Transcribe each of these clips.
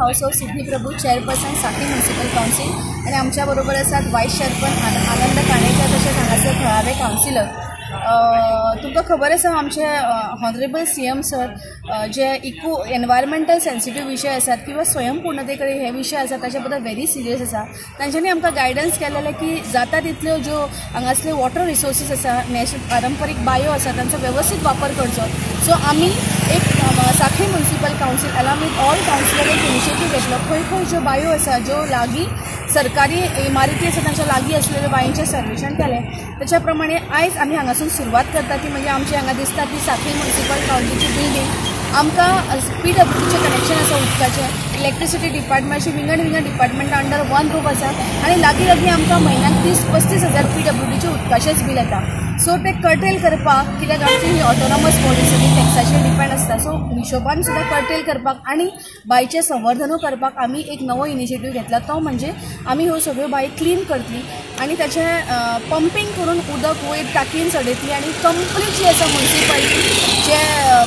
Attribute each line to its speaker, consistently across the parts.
Speaker 1: हांव सौ Siddhi Prabhu, chairperson Sanquelim municipal council, आनी आमच्या बरोबर आसात वायस चेअरपर्सन आनंद काणेकर, तशेंच हांगासर थळावे कावन्सिलर. तुमकां खबर आसा आमचे ऑनरेबल सीएम सर जे इको एनवायरमेंटल सेन्सिटीव विशय आसात किंवा स्वयंपूर्णते कडेन हे विशय आसात ताच्या बद्दल व्हेरी सिरियस आसा. तांच्यांनी आमकां गायडन्स केलेलें की जाता तितल्यो ज्यो हांगासले वॉटर रिसोर्सीस आसा, पारंपरीक बायो आसा, तांचो वेवस्थीत वापर करचो. सो आमी एक Sanquelim municipal council along with all councillor एक इनिशिएटीव घेतलो. खंय खंय ज्यो बायो आसा, ज्यो लागीं सरकारी इमारती आसा तांच्या लागीं आसलेल्यो बांयचें सर्वेक्षण केलें. त्याच्या प्रमाणे आयज आमी हांगासून सुरवात करता ती म्हणजे आमची हांगा दिसता ती सांखळी म्युनिसिपल कावन्सिलची बिल्डींग. आमकां पीडब्ल्यूडीचें कनेक्शन आसा उदकाचें, इलेक्ट्रिसिटी डिपार्टमेंट, विंगड विंगड डिपार्टमेंटां अंडर वन रूफ आसा आनी लागीं लागीं आमकां म्हयन्याक 30-35 हजार पीडब्ल्यूडीचें उदकाचेंच बील येता. सो ते कर्टेल करपाक, कित्याक आमची ही ऑटोनॉमस बॉडी सगळी टॅक्साचेर डिपेंड आसता, सो हिशोबान सुद्दां कर्टेल करपाक आनी बांयचें संवर्धनूय करपाक आमी एक नवो इनिशिएटीव घेतला. तो म्हणजे आमी ह्यो सगळ्यो बांय क्लीन करतली आनी ताचें पंपींग करून उदक वयर टाकयेन चडयतली आनी कंप्लीट जी आसा म्युनिसिपालिटी जे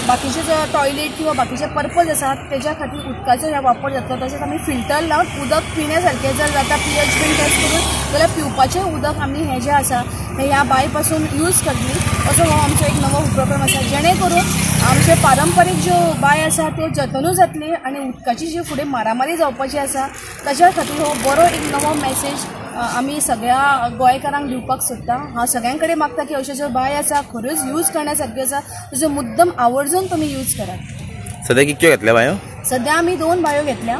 Speaker 1: बाकीचे जो टॉयलेट किंवा बाकीचे पर्पज आसा तेज्या खातीर उदकाचो ह्या वापर जातलो. तशेंच आमी फिल्टर लावन उदक पिण्या सारकें जर जाता पीएच बीन टेस्ट करून जाल्यार पिवपाचें उदक आमी हें जें आसा हें ह्या बांय पासून यूज करतली. असो हो आमचो एक नवो उपक्रम आसा जेणे करून आमचे पारंपरीक ज्यो बांय आसा त्यो जतनूय जातली आनी उदकाची जी फुडें मारामारी जावपाची आसा ताच्या खातीर हो बरो एक नवो मॅसेज आमी सगळ्या गोंयकारांक दिवपाक सोदता. हांव सगळ्यां कडेन मागता की अश्यो ज्यो बांय आसा खऱ्योच यूज करण्या सारक्यो आसा ताजो मुद्दम आवर्जून तुमी यूज करात.
Speaker 2: सद्या कितक्यो घेतल्या बांयो?
Speaker 1: सद्या आमी 2 बांयो घेतल्या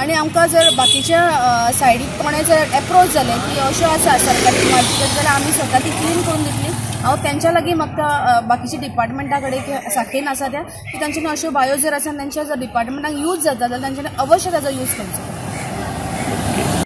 Speaker 1: आनी आमकां जर बाकीच्या सायडीक कोणें जर एप्रोच जालें की अश्यो आसा सरकारी इमारती जाल्यार आमी स्वता ती क्लीन करून दितली. हांव तेंच्या लागीं मागता बाकीच्या डिपार्टमेंटा कडेन की सांखळेन आसा त्या की तांच्यांनी अश्यो बांयो जर आसा तांच्या जर डिपार्टमेंटाक यूज जाता जाल्यार तांच्यांनी अवश्य ताजो यूज करचो.